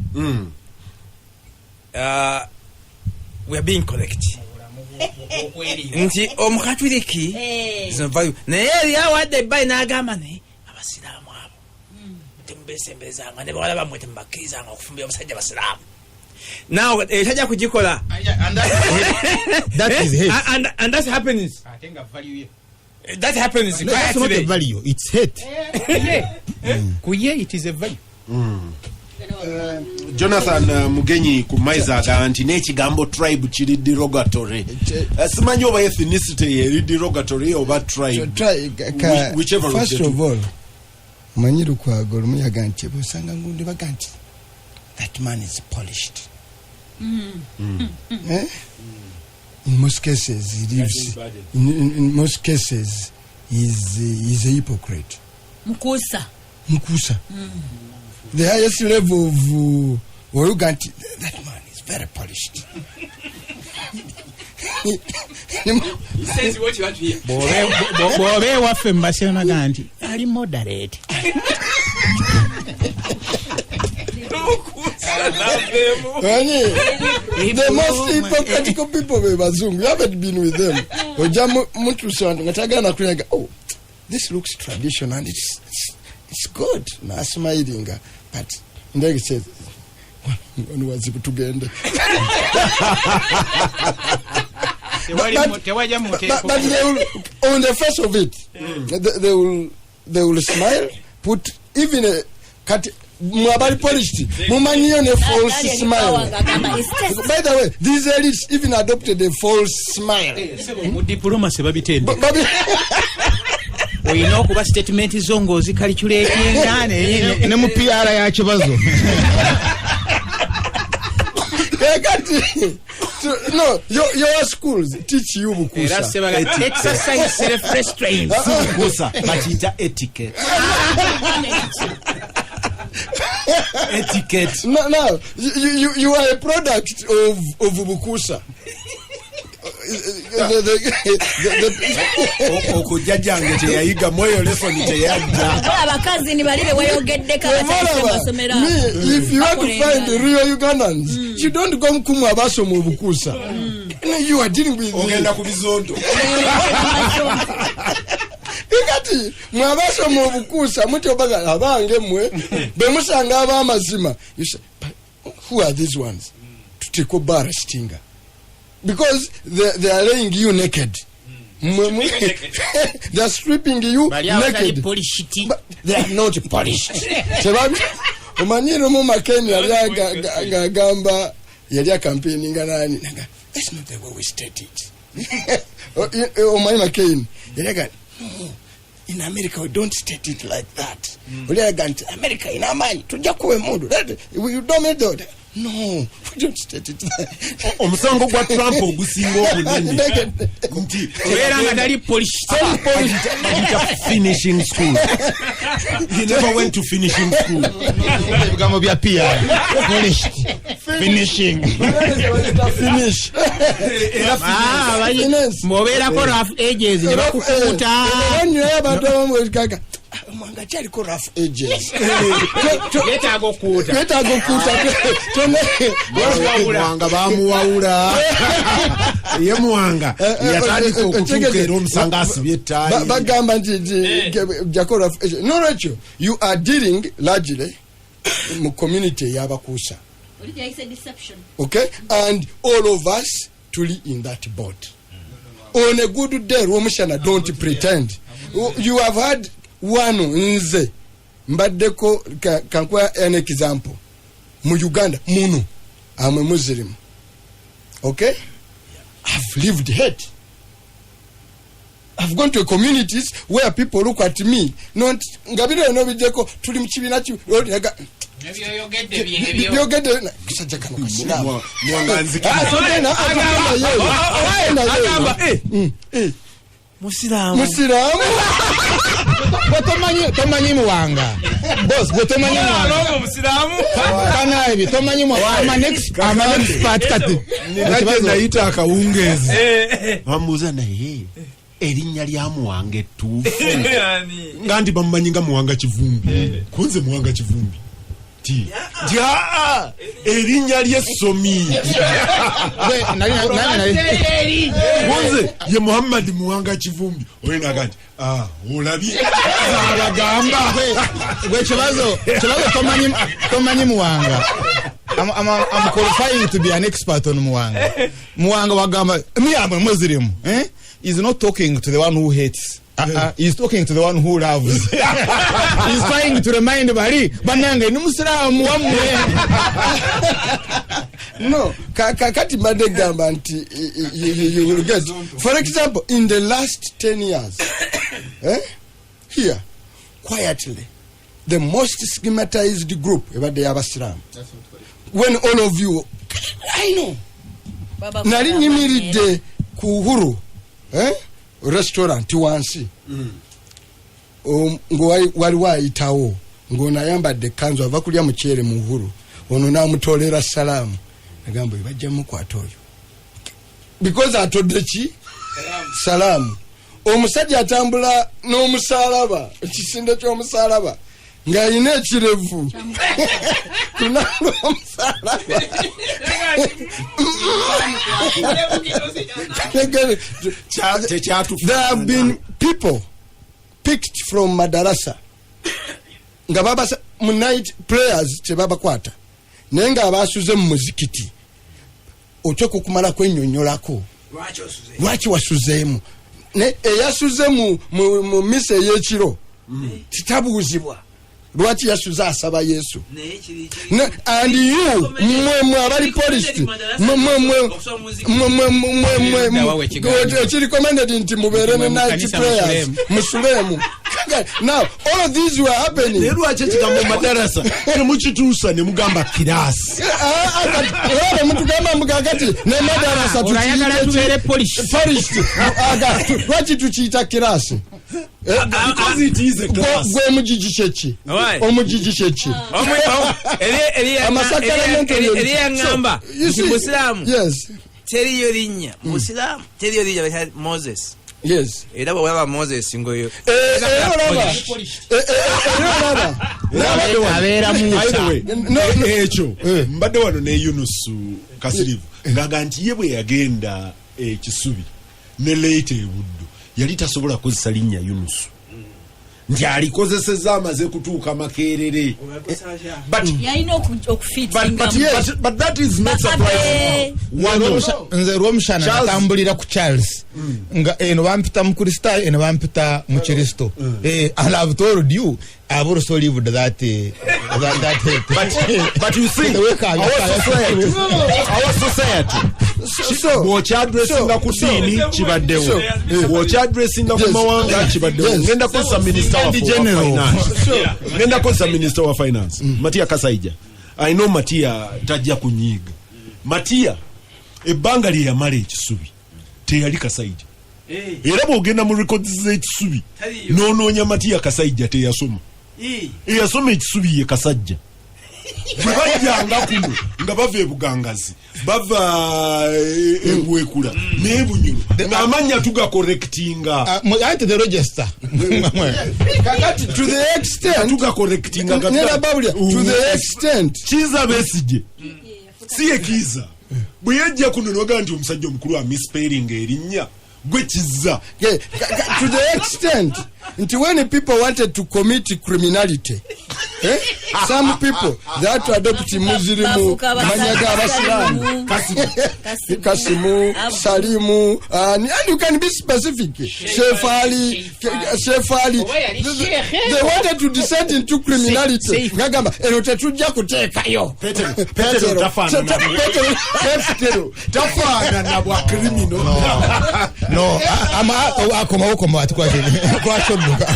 we are being correct. Nti omukatuliki zino value, naye eri awadde ebbali n'agamba, naye abasiraamu abo temubesembezanga, ne bawala bammwe temubakkirizanga okufumbira omusajja basiraamu. Now ekyo tajja kugikola. That is hate. And that happens. Ate nga value ye. That happens No, that's not a quietly. value, it's hate. Ku ye it is a value. Jonathan Mugenyi ku maiza agamba nti n'ekigambo tribe kiri derogatory. Simanyi oba ethnicity eri derogatory oba tribe. Whichever of First the two. of all, omanyi Lukwago olumu yaga nti bwosanga ngundi baga nti that man is polished. Eh? In most cases he lives in most cases he's a hypocrite. Mukuusa. Mukuusa. The highest level of oluga nti that man is very polished. He says what you want to hear. Bw'oba ewaffe mu basemaga nti ali moderate. Mukuusa naveemu. Omanyi, the most hypocritical people be bazungu. You haven't been with them. Ojja mutuusa wantu nga tagana kulyaga, oh, this looks traditional and it's good, nasmilinga, but ndege says wano wazibu, tugende. Tewajja mu But they will, on the face of it, they will smile, put even a kati mwabali polished, mumanyiyo ne false smile. Agamba is test. By the way, these elites even adopted a false smile. Mu diplomacy babitendeka. Olina okuba statement zo ng'ozicalculatinga. Ne mu PR ya kibazo. Kakati no, your schools teach you Era bukusa. sebaga exercise self restraint. Kusa bakiyita etiquette, etiquette. No, you are a product of bukusa. Okwo jjajjange teyayiga mweyo lesson teyajja. Abakazi ni bali beweyogeddeko abatandise mu masomero ago. Me, if you want to find the real Ugandans, you don't go mkumu abasoma obukusa. No, you are dealing with ogenda ku bizonto. Kati mwe abasoma obukuusa mutyo baga abange mmwe bwe musanga ab'amazima, you say, "But who are these ones?" Tutiko barastinga because they are laying you naked. They are stripping you bali abatali naked. Polished. But they are not polished. Omanyi lumu McCain yali ng'agamba yali acampaigninga nani naga, that's not the way we state it. Omanyi McCain yali aga, no, in America we don't state it like that. Oli alaga nti America ina amaanyi, tujja kuwa emundu. We dominate the, no, we don't state it. Omusango gwa Trump ogusinga obunene nti obeera nga tali polished. Bagiyita finishing school. He never went to finishing school. Ebigambo bya PR, polished, finishing. Finish. Ah, Finance. bw'obeerako rough edges ne bakukuuta. Naye abantu abamu gaga mwanga kyaliko rough edges. Yeetaaga okukuuta. Yetaaga okukuuta. Muwanga bamuwawula ye Muwanga yatandika okutuuka era omusanga asibye ettaayi. Bagamba nti jako rough edges. Nolwekyo you are dealing largely mu community ey'abakuusa. Oli gyayise deception. Okay, and all of us tuli in that boat. On a good day, Rwomushana, don't pretend you have had one. Nze mbaddeko kankuwa an example mu Uganda muno amwe Muslim, okay? I've lived hate. I've gone to communities where people look at me not nga bino byonna obijjeko tuli mu kibiina Nebyoyogedde byebyo. Byogedde kasajja kano kasiraamu. Muwanga nzikiriza. Ah, togenda yeeyo. Togenda yeeyo. Agamba, Musiraamu. Musiraamu. Gwe tomanyi Muwanga, boss, gwe tomanyi Muwanga. Alongo musiraamu. Kana ebyo tomanyi Muwanga. I'm an expert kati. Nina gye nayita akawungeezi, bambuuza naye erinnya lya Muwanga ettuufu Ani? nga nti bamumanyi nga Muwanga Kivumbi, kunze Muwanga Kivumbi. Nti aa, erinnya ly'essomi. Nali Nze ye Muhammad Muwanga Kivumbi. Oyo naga nti, "Ah, olabye zaabagamba." Gwe kibazo tomanyi Muwanga. I'm qualifying to be an expert on Muwanga. Muwanga wagamba, me, I'm a Muslim. Eh? He's not talking to the one who hates. He's talking to the one who loves. He's trying to remind bali banange ni Muslimu wamwe. No, kakati mbadde gamba nti you will get, for example, in the last 10 years, eh, here quietly, the most stigmatized group ebadde y'abasiraamu. When all of you, I know, nali nyimiridde ku Uhuru, eh, restaurant wansi, waliwo ayitawo ng'ono ayambadde ekkanzu, ava kulya muceere mu Uhuru. Ono n'amutolera salaamu, agamba, "Oyo bajja mukwata oyo because atodde ki salaamu." Omusajja atambula n'omusalaba, ekisinde ky'omusalaba, ng'alina ekirevu kunanga omusalaba. There have been people picked from madarasa nga babasa mu night prayers, tebabakwata, naye nga abasuze mu muzikiti otyeka okumala kwenyonyolako lwaki wasuzeemu. Eyasuze mu misa ey'ekiro titabuuzibwa lwaki yasuze asaba Yesu. And you, mwe abali polished, ekiri recommended nti mubeere ne night prayers, musulemu. Now all of these were happening. Naye lwaki ekigambo madarasa temukituusa ne mugamba kirasi? Era mutugamba mugagati ne madarasa. Olwayagala tubeere polished. Polished. Lwaki tukiyita kirasi? Because it is a class. Gwe mugigi kyeki? Why? Omugigi kyeki? Amasakalamento. Eri yaŋŋamba So, you nti see, musiraamu yes. Teriyo linnya musiraamu, teriyo linnya bayita Moses. Yes. Era bwewalaba Moses ngoyo. Era olaba. Era olaba. Abeera By the Musa. way, No, no. ekyo mbadde wano ne Yunusu Kasirivu ngaga nti ye bwe yagenda ekisubi ne leeta ebuddu, yali tasobola kukozesa linnya Yunusu, nti alikozeseza amaze kutuuka Makerere. But Yalina okufitinga. but, but, but that is not surprising. Wano Nze Lwomushana Charles- natambulira ku Charles nga eno bampita mukristaayo, eno bampita mukristo. And I've told you, I've also lived that hate. But you see, our society, So bw'okyaddressinga ku ddiini kibaddewo, bw'okyaddressinga ku mawanga kibaddewo. Ngenda kozesa minisita wa General. finance, ngenda kozesa minisita wa finance Matiya Kasaija. I know Matiya tajja kunyiiga. Matiya ebbanga lye yamala ekisubi teyali Kasaija, era bw'ogenda mu records z'ekisubi n'onoonya Matiya Kasaija, teyasoma. Eyasoma ekisubi ye Kasajja. Bwe bajjanga kuno nga bava ebugangazi, bava ebwekula n'ebunyulo, ng'amannya tugacorrectinga. Anti the register. Kakati to the extent Tugacorrectinga. Nera babulya to the extent Kiiza Besigye si ye Kiiza. Bwe yajja kuno nogaa nti omusajja omukulu amispelinga erinnya, gwe Kizza. Okay, to the extent nti when people wanted to commit criminality, eh, some people, they had to adopt Muslim Bafuuka manya g'abasiraamu. Kasimu. Kasimu. Abu. Salimu, and you can be specific, Shefali, Shefali. Oba yali Sheikh. They wanted to descend into criminality. Ngagamba eno tetujja kuteekayo. Petero tafaanana. Petero. Petero tafaanana bwa criminal. No, akomawo komawo ati kwaki odduka?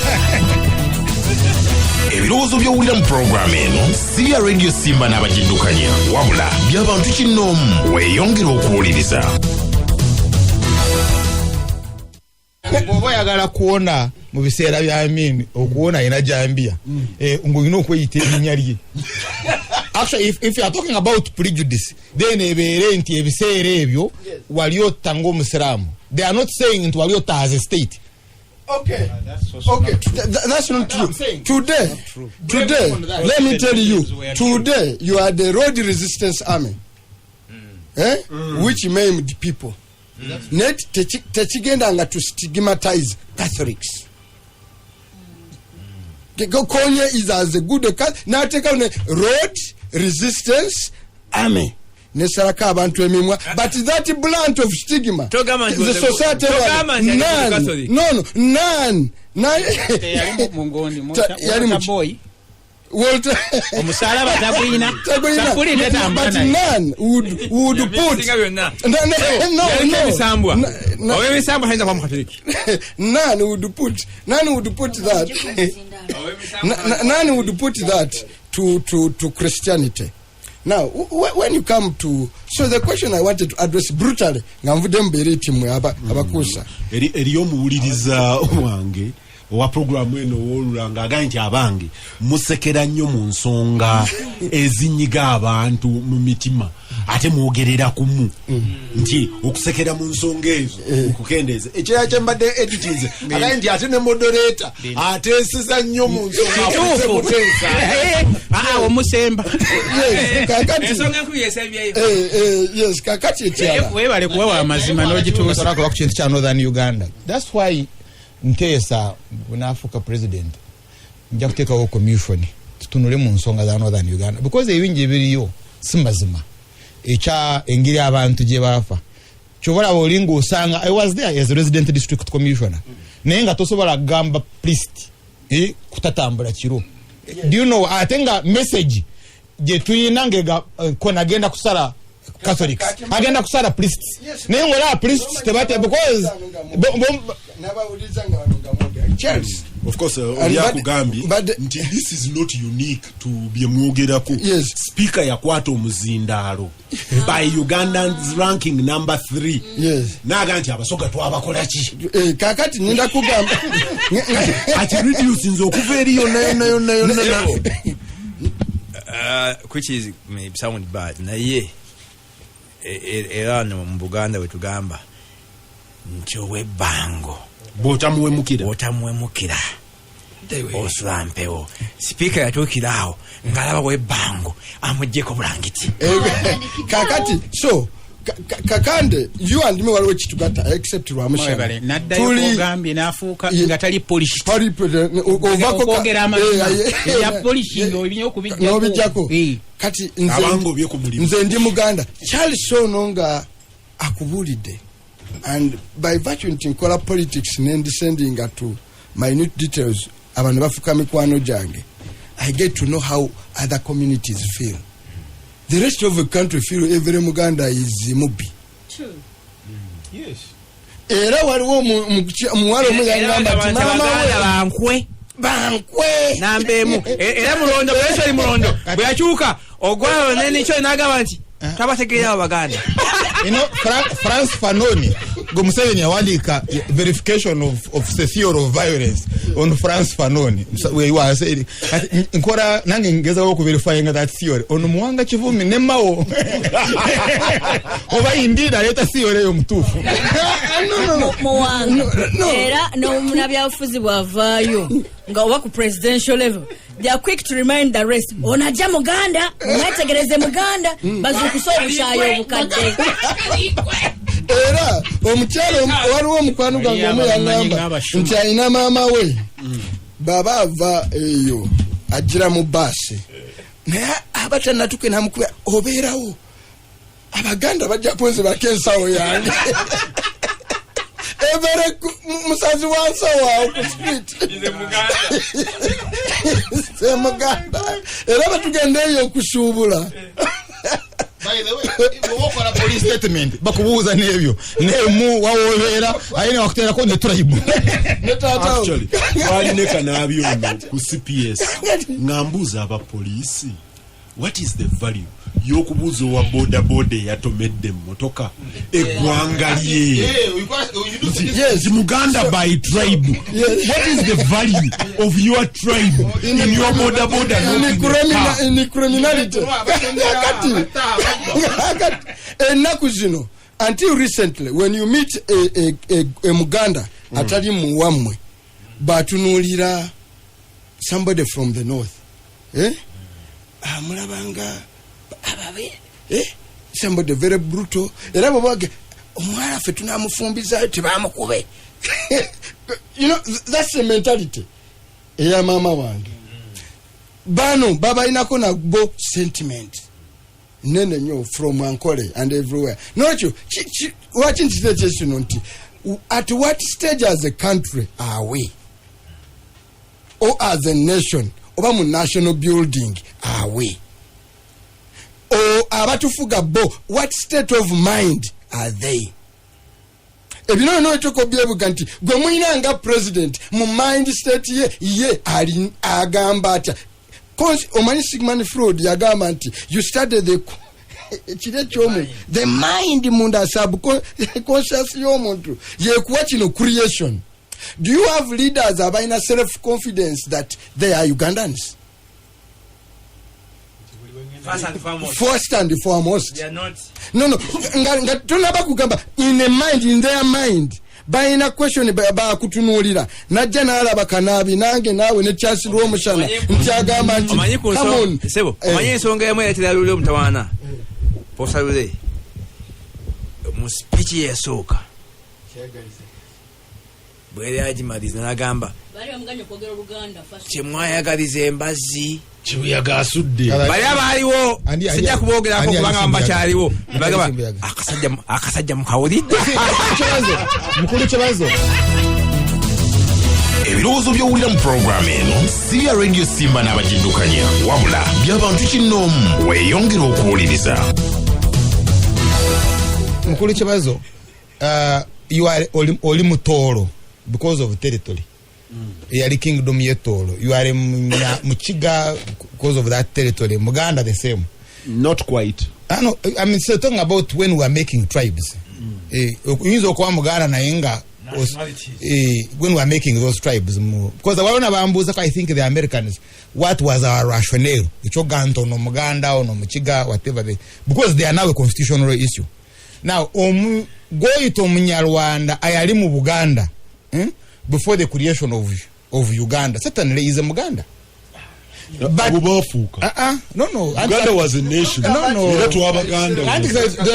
Ebirowoozo by'owulira mu pulogulaamu eno si bya Radio Simba n'abagiddukanya, wabula by'abantu kinnoomu. Weeyongere okuwuliriza. Bw'oba oyagala kuwona mu biseera bya Amini, okuwona alina jambiya, ng'olina okweyita erinnya lye. Actually, if you are talking about prejudice, then ebeere nti ebiseera ebyo wali otta ng'omusiraamu. They are not saying nti wali otta as a state. Okay. Okay, that's not true. Today, today, let me tell you, today you are the Road Resistance Army, eh? Which maimed people. Net tekigenda nga to stigmatize Catholics. Kony is as good a n'ateekawo ne Road Resistance Army nesalako abantu emimwa, but that blunt of stigma, Togamba nti the society togamba nti yali none, Catholic. no, none, none. Yali mu ngondi Yali mu- boy Walter omusalaba tagulina. Tagulina. Sapuli tetambula But naye. none would put Ebisinga byonna. No, Yaliko no. emisambwa. No. Ow'emisambwa tayinza kuba Mukatoliki. None would put that, none would put that to Christianity. Now, when you come to, so the question I wanted to address brutally, nga nvudde mubeere ti mmwe abakuusa. Eriyo omuwuliriza wange owa puroguramu eno owolulanga agambye nti abange musekera nnyo mu nsonga ezinyiga abantu mu mitima, ate mwogerera kumu nti okusekera mu nsonga ezo okukendeeza. Ekirala kyembadde editinze, agambye nti ate ne moderator ateeseza nnyo mu nsonga, afuuse muteesa. Ah, omusemba. Yes, kakati Ensonga enkulu yesembyeyo. Yes, kakati ekirala Webale kubawa amazima n'ogituusa. Kuba ku kintu kya Northern Uganda, that's why nteesa bwenaafuuka president nja kuteekawo commission tutunule mu nsonga za Northern Uganda, because ebingi ebiriyo si mazima. Ekya engeri abantu gye baafa, kyobalaba oli ngaosanga, I was there as a resident district commissioner, naye nga tosobola kugamba priest kutatambula kiro. Do you know, ate nga message gye tuyina ngega kona agenda kusala Catholics, agenda kusala priests, naye ngaolaba priests tebate because Nabawuliriza nga wano nga mwogera. Charles Of course, And oli akugambye nti this is not unique to bye mwogerako. Yes. Speaker yakwata omuzindaalo by Ugandans ranking number 3 Yes. naga nti Abasoga twabakola ki? Kakati ngenda kugamba Akireducinze okuva eri yonna yonna yonna yonna. Which is may sound bad, naye era wano mu Buganda bwe tugamba nti ow'ebbango bw'otamuwemukira bw'otamuwemukira osula mpewo. Sipiika yatuukira awo ng'alaba w'ebbango amugyeko bulangiti. Kakati so Kakande, you and me, waliwo ekitugatta except Rwamushana. Mwebale. Naddayo kugambye n'afuuka nga tali polished. Ovako Okwogera amazima. Ebya polishing olina okubijjako. N'obijjako. Kati Abanga obye ku mulimu. Nze ndi Muganda. Charles ono nga akubuulidde, and by virtue nti nkola politics nendescendinga to minute details, abantu bafuuka mikwano gyange, I get to know how other communities feel. The rest of the country feel every Muganda is mubbi. Era waliwo omuwala omu yangamba nti maama we bankwe bankwe. Namba emu. Era Mulondo, bwesoli Mulondo bwe yakyuka ogwalo nenikyo nagamba nti tabategeera abo Baganda. You know, Frantz Fanon, go Museveni yawandiika verification of the theory of violence on Frantz Fanon. So, we were saying, kati nkola nange ngezaho okuverifyinga that theory ono Muwanga Kivumbi ne Mao, oba indeed aleeta theory eyo mutuufu. Muwanga era n'omunabyabufuzi bw'avaayo nga oba ku presidential level, they are quick to remind the rest, ono ajja Muganda, mwetegereze Muganda, bazuukuse obukyayi obukadde. Era omukyalo waliwo omukwano gwange omu yaŋŋamba Ng'abashuma. nti alina maama we baba ava eyo ajira mu baasi, naye aba tanatuke namukubira obeerawo Abaganda bajja kunzibako ensawo yange ebere musazi wa nsawo awo ku street se Muganda, era batugenda eyo okusuubula. By the way, bw'oba okola police statement bakubuuza n'ebyo nemu wawobeera aye newakuteerako ne tribe. Ne taata we. Actually, twalina kanaabi ono ku CPS nga mbuuza abapoliisi, what is the value y'okubuuza owa boda boda eyatomedde emmotoka eggwanga lye Yes. nti Muganda by tribe? What is the value of your tribe in your boda boda In knocking the car? in criminality. Kakati ennaku zino, until recently, when you meet a Muganda atali muwammwe Batunuulira somebody from the north, eh? Amulabanga ababe, eh? Somebody very brutal. Era bwebage omuwala ffe tunamufumbizayo tebamukube. That's the mentality eya maama wange. Bano babalinako nabo sentiment nene nnyo from Ankole and everywhere. Nolwekyo lwaki nkiteekye kino nti at what stage as a country are we, or as a nation, oba mu national building are we, or abatufuga bo, what state of mind are they? Ebino notuka obyebuga nti gwe mulina nga president mu mind state ye, ye ali agamba atya? Omanyi Sigmund Freud yagamba nti you study the kiri ekyomu the mind munda, subconscious y'omuntu yekuwa kino creation. Do you have leaders abalina self confidence that they are Ugandans? First and foremost. First and foremost. They are not. No, nga tonaba kugamba in a mind, in their mind balina question. Bakutunuulira najja n'alaba Kanaabi nange naawe ne Charles Lwomushana nti agamba nti Omanyi ku come on. Sebo, omanyi ensonga emu ereetera Lule omutawaana, Posa Lule mu speech yesooka bweri agimaliza nagamba Bali bamuganye okwogera Oluganda first. Kyemwayagaliza embazzi. Kibuyaga asudde. Bali abaaliwo sijja kuboogerako Ani kubanga ali bakyaliwo. Ani Bagamba, ali Simbuyaga? Akasajja mukawulidde. Kibazo, mukulu Kibazo. Ebirowoozo by'owulira mu pulogulaamu eno si bya Radio Simba n'abagiddukanya, wabula by'abantu kinnoomu. Weeyongere okuwuliriza. Mukulu Kibazo, you are oli Mutooro because of territory eyali kingdom yeTooro. You are Mukiga because of that territory. Muganda the same. Not quite. I know, I mean, so talking about when we are making tribes. Oyinza okuba Muganda naye nga when we are making those tribes because wabona bambuuza, I think the Americans, what was our rationale ekyoga nti ono Muganda, ono Mukiga, whatever they, because they are now a constitutional issue now. Gwoyita Omunyarwanda ayali mu Buganda, Before the creation of Uganda, certainly is a Muganda. But- Abo baafuuka. No. Uganda was a nation. No. Era twabaganda. Anti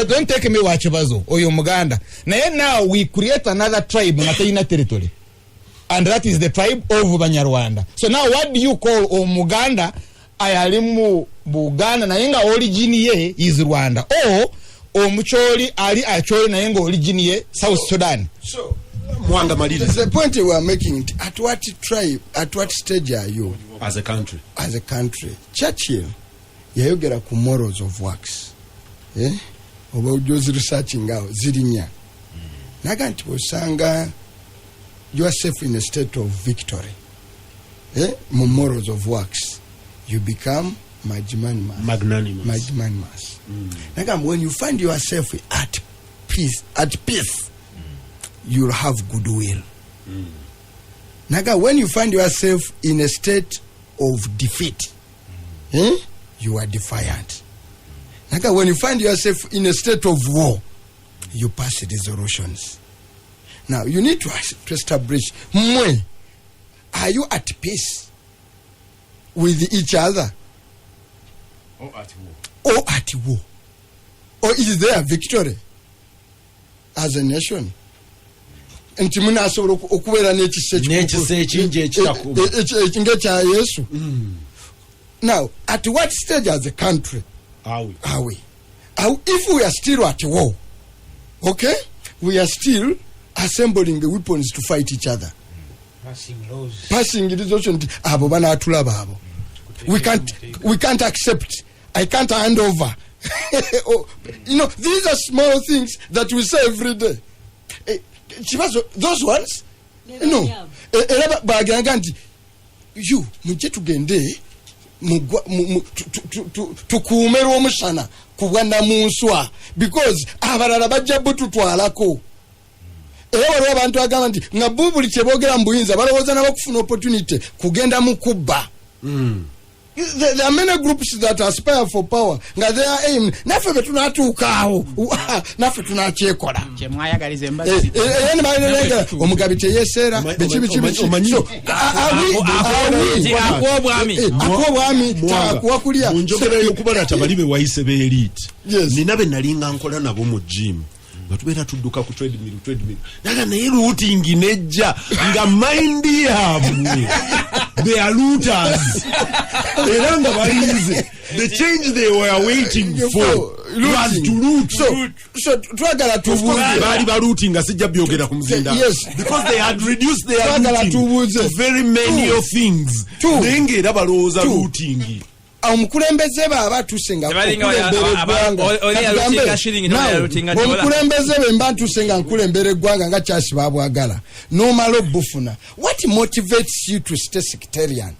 don't take me wa Kibazo oyo Muganda naye now we create another tribe nga teyina territory, and that is the tribe of Banyarwanda. So now what do you call Omuganda ayali mu Buganda naye nga origin ye is Rwanda, or Omucholi ali Acholi naye nga origin ye South Sudan? So Mwanga, maliriza. the point we are making nti at what tribe, at what stage are you as a country? As a country. Churchill yayogera ku morals of works, eh? Oba ojozi researching awo zirinya naga nti bwosanga yourself in a state of victory, eh? Mu morals of works you become magnanimous. Magnanimous. Magnanimous. Nagamba when you find yourself at peace, you'll have goodwill. Naga when you find yourself in a state of defeat, eh, you are defiant. Naga when you find yourself in a state of war, you pass resolutions. Now you need to establish, mwe are you at peace with each other or at war, or is there victory as a nation nti munasobola okubeera n'ekisa? N'ekisa ekingi ekitakuba. Ng'ekya Yesu. Now at what stage as a country awe are we? If we are still at war, okay, we are still assembling the weapons to fight each other, passing resolution nti abo banaatulaba abo we can't accept, I can't hand over. Oh, these are small things that we say every day. Eh, Kibazo, those ones no. Era bagamba nti you mujje tugende tukuume Lwomushana ku bwannamunswa because abalala bajja bututwalako. Era waliwo abantu agamba nti nga bo buli kyeboogera mu buyinza balowooza nabo okufuna opportunity kugenda mu kubba. There are many groups that aspire for power nga their aim, naffe bwe tunatuuka awo, naffe tunakyekola. Kyemwayagaliza Eh, embazi. eh, eh, ne omugabi teyeseera, biki biki biki. So, Akuwa obwami. Akuwa obwami, Mwanga, akuwa kulya. mu njogera y'okubalata bali be wayise b'elite, Yes. nina be nalinga nkola nabo mu gym nga tubeera tudduka ku treadmill, treadmill, naga naye looting nejja nga mind yaabwe, they are looters, era nga balinze the change they were waiting for was to loot. So twagala tubuuze. Baali balooting nga sijja byogera ku muzinda, Yes. because they had reduced their Twagala looting tubuuze. to very many Two. of things, Two. naye ng'era balowooza Two. looting. Omukulembeze baaba atuse nga Tebalinga okulembera eggwanga. oli Katugambe, yalutinga shilling, now, oli yalutinga dola. omukulembeze bwe mba ntuse nga nkulembera eggwanga nga kyasi babwagala, n'omala obufuna, what motivates you to stay sectarian?